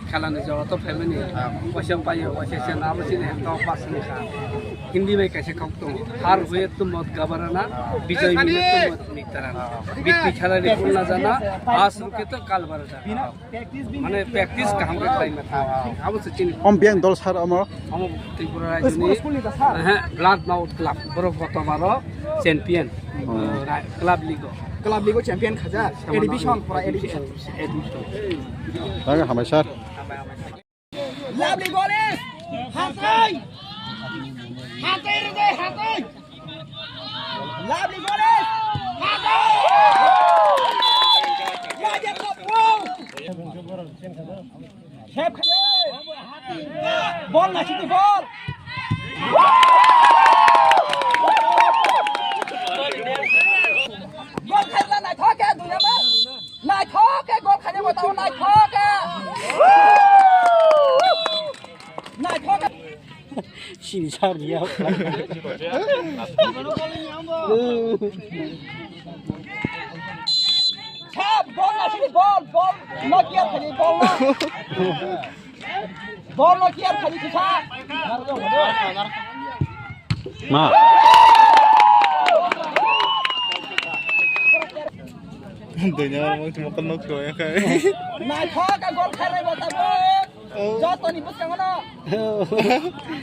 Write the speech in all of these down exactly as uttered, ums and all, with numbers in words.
Khelani jora to phaimani, waisa paio, waisa se nabo chini hemto pasang kha. Hindi bai kaisa kok tongo. Har hue tum mat gabarana, bijoy mile tum mat mitarana. Bitti khelani kunna jana, as ruke to kal barana. Mane practice kaham khe khlai mata. Abo se chini. Om biyang dol sar omo. Omo Tripura rajyoni, eh, Blood Mouth Club, borok gotobaro champion. Oh. Eh, ra-, club league o. Club league o champion khaja. A division, pura A division. A division. Thank you, hamai sir. Lovely goal is Hatai! Hatai, Hatai, Hatai! Lovely goal is Hatai! Raja Kapur! Save khaye! Ball na sidi ball! Gol khaina naithok khe, dui number. Naithok khe gol khaina bo tamo, naithok khe. Naithok khe. Sini sar niya. Sab, gol na sini, gol, gol. Nokia thani gol na. Bol no kiar khali kisa. Ma. Dunia orang mau cuma kenok kau ya kai. Naithok ka gol kharai bata bol. Oh. Joto ni bwskango no.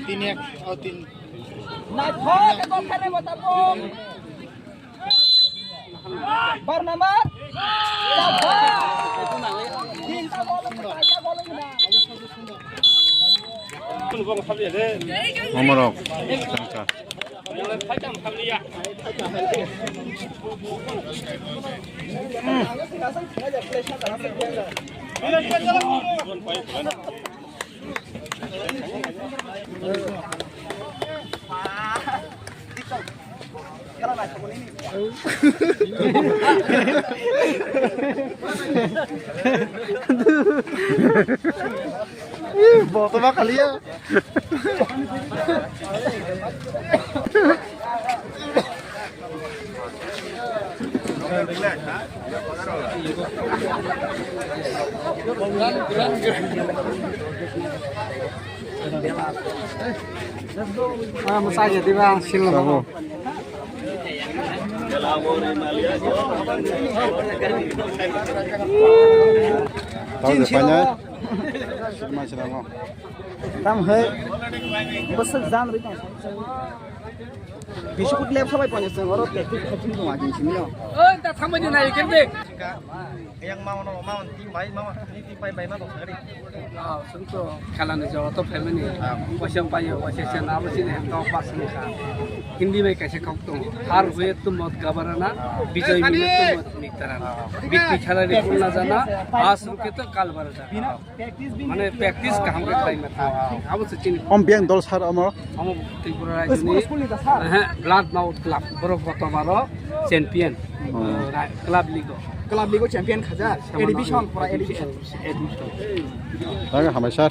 Tin ek, oh, tin. Naithok ka gol kharai bata bol. Bar number. Omorok, tangka. Botoma khaliya. Ah, masage diba, silo. Tabo. Tabo de paina. Sima sila mo. Tam hai. Bwswk jam ri tong. Biskut lab sabai panya seng oro practice khatung tong ajin sini no. Oi, ta thambai di nai kende. Yang mau no, mau ti bai, mau ni ti bai bai ma tong sagri. Ah, sungto. Khelani jora to family. Waisa paio, waisa se nabo chini hemto pasang kha. Hindi bai kaisa kok tong. Har hue tum mat gabarana, bijoy mile tum mat mitarana. Bitti khelani kunna jana, as ruke to kal barana. Mane practice kaham khe khlai mata. Abo se chini. Om biyang dol sar omo. Omo Tripura rajyoni, eh, Blood Mouth Club, borok gotobaro champion. Oh. Eh, ra-, club league o. Club league o champion khaja. A division, pura A division. A division. Thank you, hamai sir.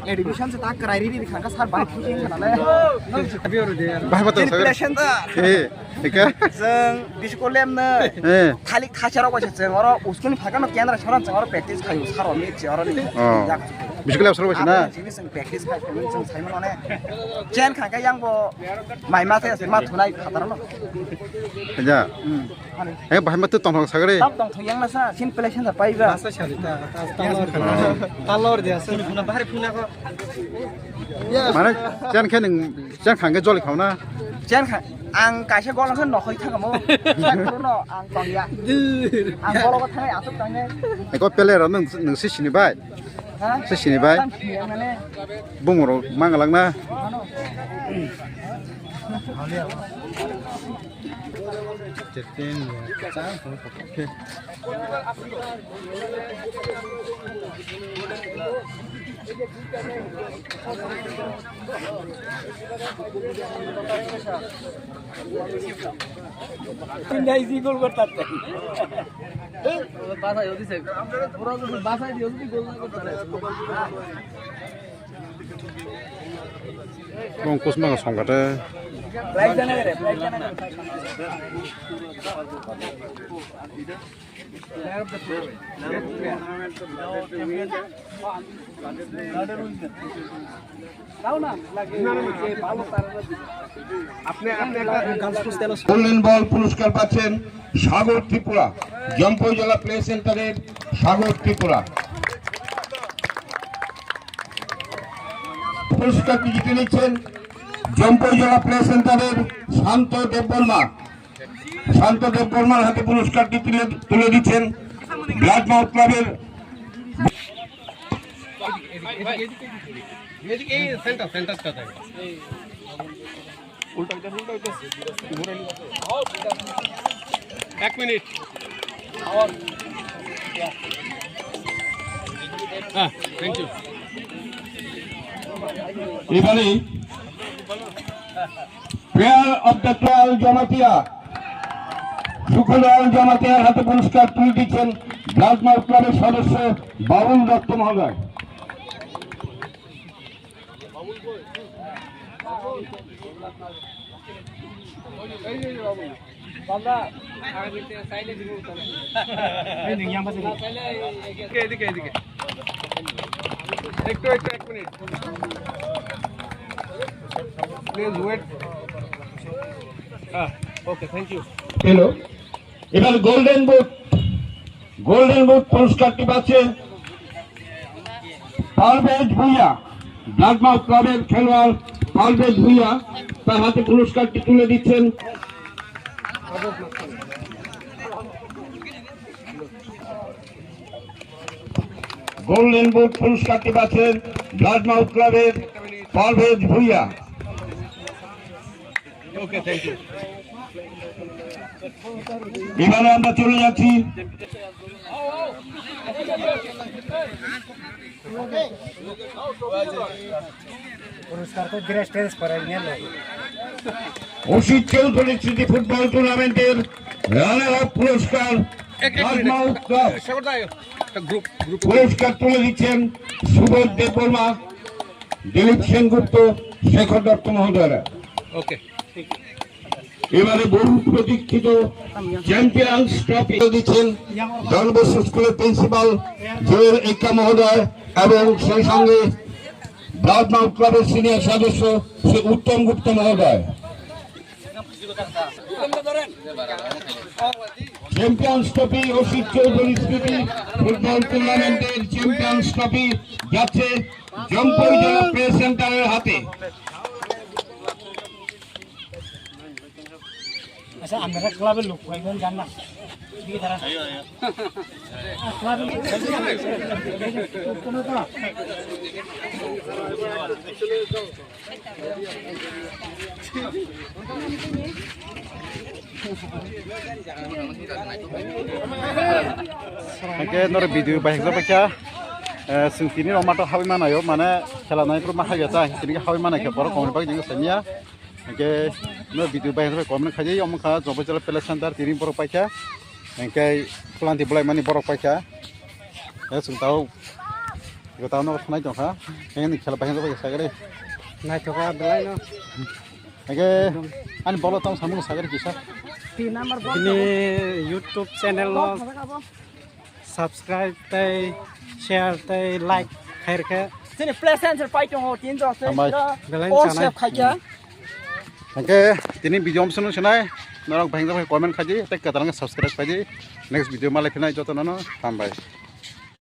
A division se ta kwrai ri ri khangka sir bai khangka nale. Bahai bato sir. Impression ta. Eh. Eka? Chwng biskut lemno. Eh. Thalik thaisa rok bai se chwng oro uskun phakano kendra soran chwng oro practice khayu saro ni che oro ni. Oh. Yak. Biskut lem saro bai se na? Abo chini chwng practice khai chwng chwng sai mano ne. Chen kha khe yang bo mai ma se ma thunai phataro no. Ja. Hmm. Eh, bahai ma tu tong thong sagre. Tam tong thong yang na sa sin play sen da pai ba. Sa sa ta ta ta lor. Oh. Ta lor dia sa. Phuna bahar phuna ko. Mane chen khe nung Chen khangkhe joli khauna? Chen kha, ang kaisa golong khe nokhoi thangamo. Chen khoro no ang tongya. Ang bologo thangai asuk tangnai. Eko pele ro nung, nung si sini bai? Ha? Si sini bai? Tam sini mane. Bumuro mangalangna. Ano. Chetin, cha, Basai hodi se. Pura basai di hodi gol na korta. Bong kusma songkate. Golden ball পুরস্কার পাচ্ছেন সাগর ত্রিপুরা, জম্পই জেলা প্লে সেন্টারের সাগর ত্রিপুরা। পুরস্কারটি জিতে নিচ্ছেন জম্পই জেলা প্লে সেন্টারের শান্ত দেববর্মা। শান্ত দেববর্মার হাতে পুরস্কারটি তুলে, তুলে দিচ্ছেন ব্লাড মাউথ ক্লাবের। এক মিনিট। হ্যাঁ, থ্যাংক ইউ। এবারে player of the twelve Jamatia, সুখদয়াল জমাতিয়ার হাতে পুরস্কার তুলে দিচ্ছেন ব্লাড মাউথ ক্লাবের সদস্য বাবুল দত্ত মহোদয়। এদিকে, এদিকে, এদিকে। একটু, একটু, এক মিনিট। Please wait. হ্যাঁ, ওকে, থ্যাংক ইউ। হ্যালো। এবার গোল্ডেন বুট, গোল্ডেন বুট পুরস্কারটি পাচ্ছে পারভেজ ভুইয়া, ব্লাড মাউথ ক্লাবের খেলোয়াড় পারভেজ ভুইয়া, তার হাতে পুরস্কারটি তুলে দিচ্ছেন। গোল্ডেন বুট পুরস্কারটি পাচ্ছেন ব্লাড মাউথ ক্লাবের পারভেজ ভুইয়া। ওকে, থ্যাংক ইউ। এবারে আমরা চলে যাচ্ছি। পুরস্কার তো গ্রেট ট্রান্সফার নিয়ে লো। অসিত চৌধুরী স্মৃতি ফুটবল টুর্নামেন্টের রানার আপ পুরস্কার এক, এক মিনিট। রাজমাউথ ক্লাব একটা গ্রুপ, গ্রুপ। পুরস্কার তুলে দিচ্ছেন সুবোধ দেববর্মা, দিলীপ সেনগুপ্ত, শেখর দত্ত মহোদয়রা। ওকে। এবারে বহু প্রতীক্ষিত চ্যাম্পিয়ন্স ট্রফি দিচ্ছেন ডন বস্কো স্কুলের প্রিন্সিপাল জুয়েল এক্কা মহোদয় এবং সেই সঙ্গে ব্লাড মাউথ ক্লাবের সিনিয়র সদস্য শ্রী উত্তম গুপ্ত মহোদয়। চ্যাম্পিয়ন্স ট্রফি অসিত চৌধুরী স্মৃতি ফুটবল টুর্নামেন্টের চ্যাম্পিয়ন্স ট্রফি যাচ্ছে জম্পই জেলা প্রেস সেন্টারের হাতে। আচ্ছা, আমরা ক্লাবের লোক কয়েকজন জান না? দিকে তারা। আহ, ক্লাবের লোক কয়েকজন জান না? কোনো তো না। Hingke norok video bai hwnjak paikha, eh, chwng tini rok mato habwi manayo, mane khela nai phuru ma habya ta, tini khe habwi manai khe borok komni bagwi tini khe samiya. Hingke norok video bai hwnjak comment khaidi, omo kha Jompo Jala Pele Center tini borok paikha, hingke planti bolai mani borok paikha, eh, chwng tao. Iko tamo no thanai tongkha. Hingke ni khela bahai no bai sagari. Naithoka belai no. Hingke ani bolo tamo samung sagari kisa. Tin number ball. Bini YouTube channel no subscribe tei share tei like khairkhe. Chini play center pai tongo tin jora se. Hambai. Belai all chanai. Save khaikha. Hingke tini video om sunu sinai. Norok bahai no comment khaidi tei kwtal no subscribe khaidi. Next video malai phinai joto no hambai.